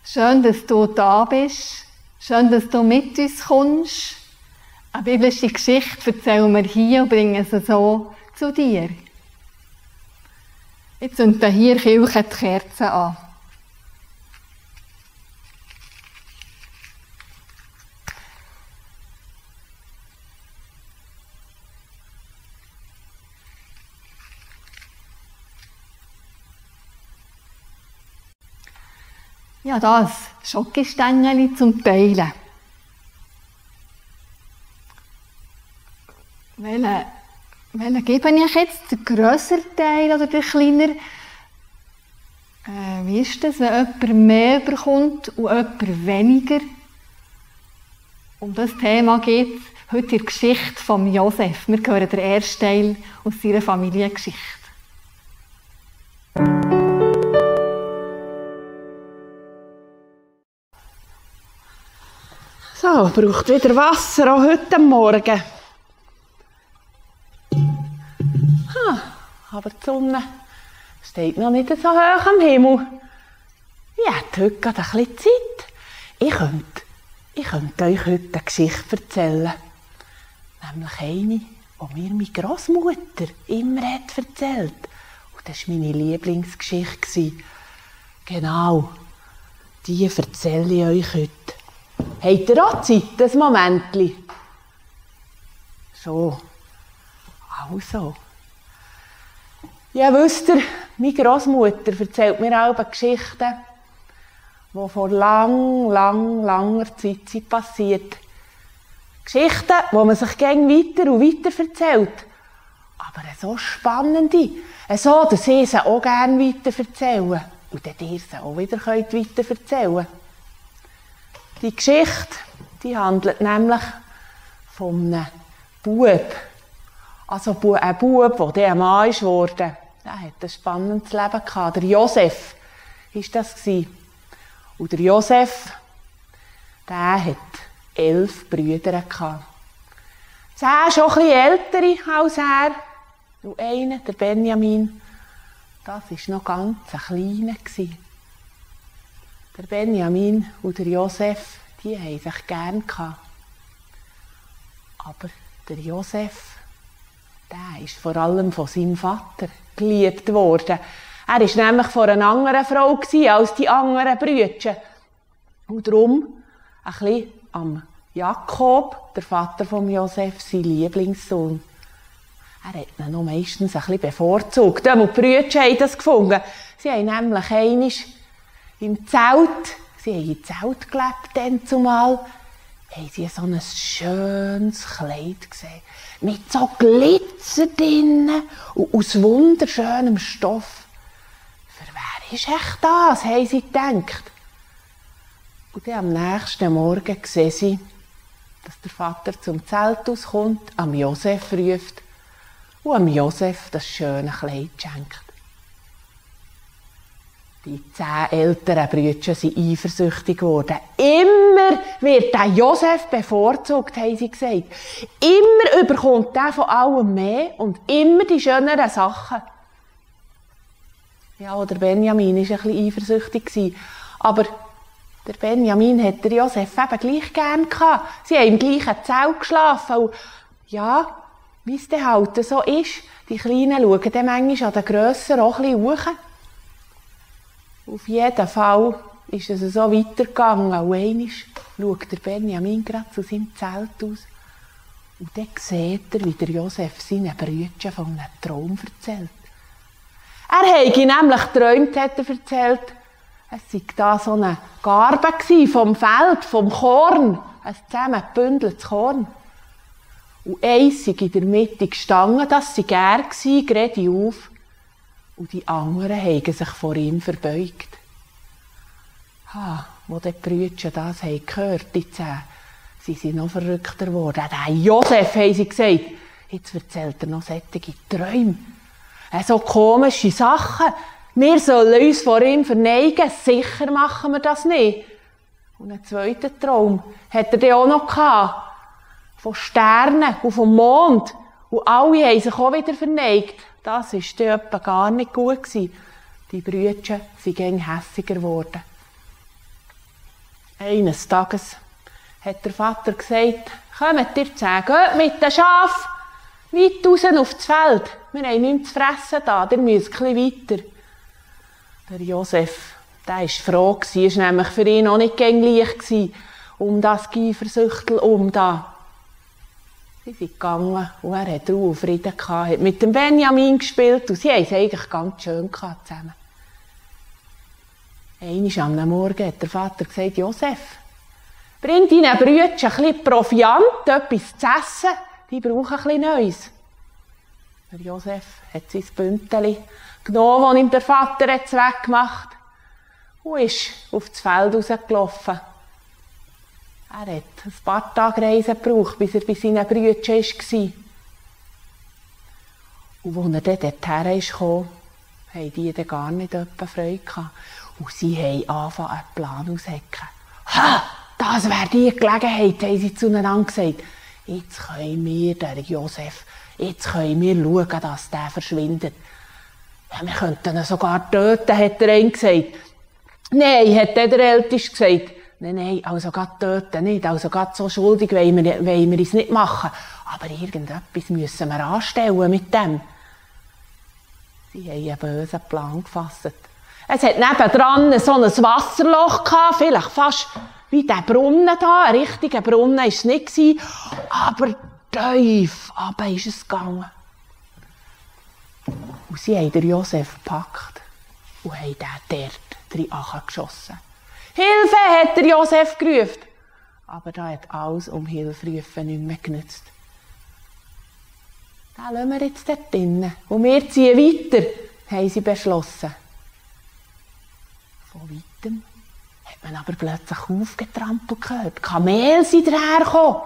Schön, dass du da bist. Schön, dass du mit uns kommst. Eine biblische Geschichte erzählen wir hier und bringen sie so zu dir. Jetzt zünden hier Kirche die Kerzen an. Ja, das Schokostängeli zum Teilen. Welchen gebe ich jetzt? Den grösseren Teil oder den kleineren? Wie ist das, wenn jemand mehr bekommt und jemand weniger? Um das Thema geht es heute in der Geschichte von Josef. Wir hören den ersten Teil aus seiner Familiengeschichte. So, braucht wieder Wasser, auch heute Morgen. Aber die Sonne steht noch nicht so hoch am Himmel. Ich hätte heute gerade ein bisschen Zeit. Ich könnte euch heute eine Geschichte erzählen. Nämlich eine, die mir meine Grossmutter immer hat erzählt. Und das war meine Lieblingsgeschichte. Genau, die erzähle ich euch heute. Habt ihr auch Zeit, ein Momentchen? So, also. Ja, wisst ihr, meine Grossmutter erzählt mir auch Geschichten, die vor langer Zeit passiert. Geschichten, die man sich gerne weiter und weiter erzählt. Aber so spannende, so, dass ich sie auch gerne weiter erzählen. Und dann ihr sie auch wieder weiter erzählen könnt. Die Geschichte, die handelt nämlich von einem Bub. Also ein Bub, der ein Mann wurde. Der hat ein spannendes Leben gehabt. Der Josef war das. Und der Josef, der hat 11 Brüder gehabt. 10 schon ein bisschen ältere als er. Und einer, der Benjamin, das war noch ganz ein kleiner. Der Benjamin und der Josef, die haben sich gern gehabt. Aber der Josef, der ist vor allem von seinem Vater geliebt worden. Er war nämlich von einer anderen Frau als die anderen Brüder. Und darum ein bisschen am Jakob, der Vater von Josef, sein Lieblingssohn. Er hat ihn noch meistens ein bisschen bevorzugt. Die Brüder haben das gefunden. Sie haben nämlich einmal im Zelt, sie haben im Zelt gelebt, dann zumal, haben sie so ein schönes Kleid gesehen. Mit so Glitzer drinnen und aus wunderschönem Stoff. Für wer ist echt das, haben sie gedacht. Und dann am nächsten Morgen sehen sie, dass der Vater zum Zelt auskommt, am Josef ruft und am Josef das schöne Kleid schenkt. Die 10 älteren Brüder sind eifersüchtig geworden. Immer wird der Josef bevorzugt, haben sie gesagt. Immer überkommt der von allem mehr und immer die schöneren Sachen. Ja, der Benjamin war ein bisschen eifersüchtig. Aber der Benjamin hat der Josef eben gleich gern gehabt. Sie haben im gleichen Zelt geschlafen. Und ja, wie es dann halt so ist, die Kleinen schauen dann manchmal an den Grösseren auch ein bisschen hoch. Auf jeden Fall ist es so weitergegangen. Und einmal schaut der Benjamin gerade zu seinem Zelt aus. Und dann sieht er, wie der Josef seinen Brüdern von einem Traum erzählt. Er habe nämlich geträumt, hat er erzählt. Es sei da so eine Garbe vom Feld, vom Korn. Ein zusammengebündeltes Korn. Und eins sei in der Mitte gestanden, das sei er gewesen, gerade auf. Und die anderen haben sich vor ihm verbeugt. Wo die Brüder das gehört haben, die 10, sind sie noch verrückter geworden. Der Josef, haben sie gesagt, jetzt erzählt er noch solche Träume. So komische Sachen. Wir sollen uns vor ihm verneigen, sicher machen wir das nicht. Und einen zweiten Traum hat er dann auch noch gehabt. Von Sternen und vom Mond. Und alle haben sich auch wieder verneigt. Das war dann etwa gar nicht gut. Die Brüder sind immer hässiger geworden. Eines Tages hat der Vater gesagt, kommt ihr 10, geht mit den Schafen weit raus aufs Feld. Wir haben nichts zu fressen da, ihr müsst ein bisschen weiter. Der Josef, der war froh, es war nämlich für ihn auch nicht leicht, um das Geifersüchtel da. Sie sind gegangen und er hat Ruhe und Frieden gehabt, hat mit dem Benjamin gespielt und sie haben es eigentlich ganz schön gehabt zusammen. Einmal am Morgen hat der Vater gesagt, Josef, bring deinen Brüdern ein bisschen Proviant, etwas zu essen, die brauchen ein bisschen Neues. Der Josef hat sein Bündeli genommen, das ihm der Vater weggemacht hat, und ist auf das Feld rausgelaufen. Er hat ein paar Tage Reisen gebraucht, bis er bei seinen Brüdern war. Und als er dann dorthin kam, haben die dann gar nicht Freude gehabt. Und sie haben angefangen, einen Plan auszuhecken. Ha! Das wäre die Gelegenheit, haben sie zueinander gesagt. Jetzt können wir, der Josef, schauen, dass der verschwindet. Ja, wir könnten ihn sogar töten, hat der eine gesagt. Nein, hat der Älteste gesagt. Nein, also gerade töten nicht, also gerade so schuldig wollen wir es nicht machen. Aber irgendetwas müssen wir anstellen mit dem. Sie haben einen bösen Plan gefasst. Es hat nebendran so ein Wasserloch gehabt, vielleicht fast wie der Brunnen da. Ein richtiger Brunnen war es nicht, aber tief runter ist es gegangen. Und sie haben den Josef gepackt und haben den dort reingeschossen. Hilfe, hat der Josef gerufen. Aber da hat alles um Hilfe rufen nicht mehr genützt. Den lassen wir jetzt dort drinnen. Und wir ziehen weiter, haben sie beschlossen. Von weitem hat man aber plötzlich aufgetrampelt gehört. Kamele sind dahergekommen.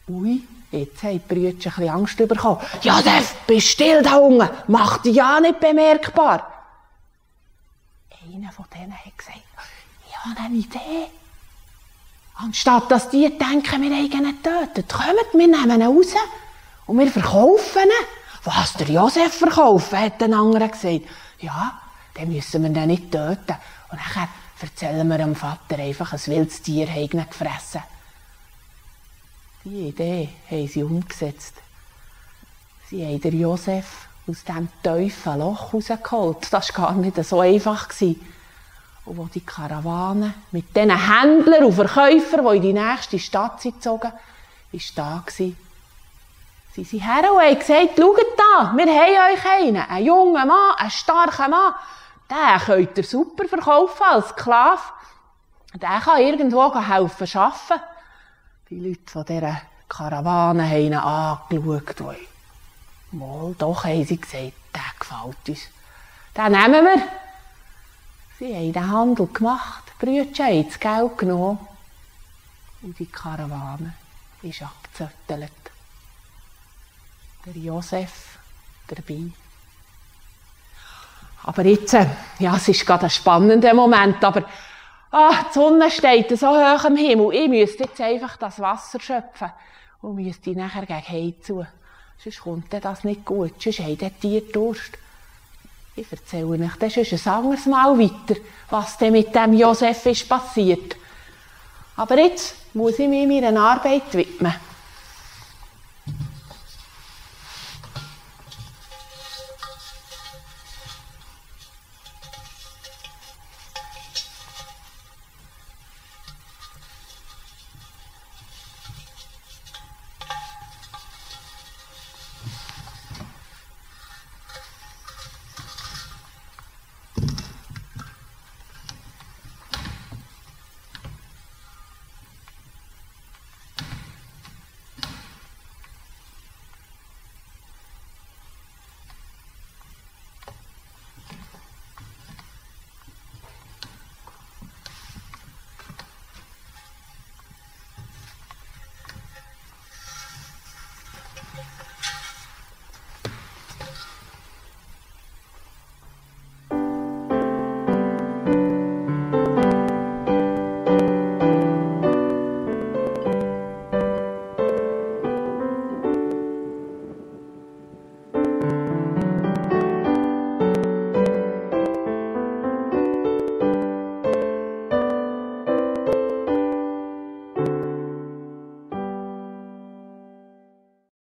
Ui, jetzt haben die Brüder ein bisschen Angst bekommen. Josef, bist still da unten, mach dich ja nicht bemerkbar. Einer von denen hat gesagt, ich habe eine Idee. Anstatt dass die denken, wir haben ihn getötet, kommt, wir nehmen ihn raus und wir verkaufen ihn. Was, der Josef verkaufen, hat ein anderer gesagt. Ja, dann müssen wir ihn nicht töten. Und dann erzählen wir dem Vater einfach, ein wildes Tier habe ihn gefressen. Die Idee haben sie umgesetzt. Sie haben den Josef aus diesem tiefen Loch rausgeholt. Das war gar nicht so einfach. Und wo die Karawane mit diesen Händlern und Verkäufern, die in die nächste Stadt gezogen sind, war da. Sie sind her und haben gesagt, schaut da, wir haben euch einen jungen Mann, einen starken Mann. Den könnt ihr super verkaufen als Sklave. Der kann irgendwo helfen arbeiten. Die Leute von dieser Karawane haben ihn angeschaut. Mal, doch, haben sie gesagt, der gefällt uns. Den nehmen wir. Sie haben den Handel gemacht. Die Brüder haben das Geld genommen. Und die Karawane ist abgezettelt. Der Josef dabei. Aber jetzt, ja, es ist gerade ein spannender Moment, aber die Sonne steht so hoch am Himmel. Ich müsste jetzt einfach das Wasser schöpfen und müsste nachher gegen Heim. Sonst kommt das nicht gut, sonst haben die Tiere Durst. Ich erzähle euch das ist ein anderes Mal weiter, was denn mit dem Josef ist passiert. Aber jetzt muss ich mich meiner Arbeit widmen.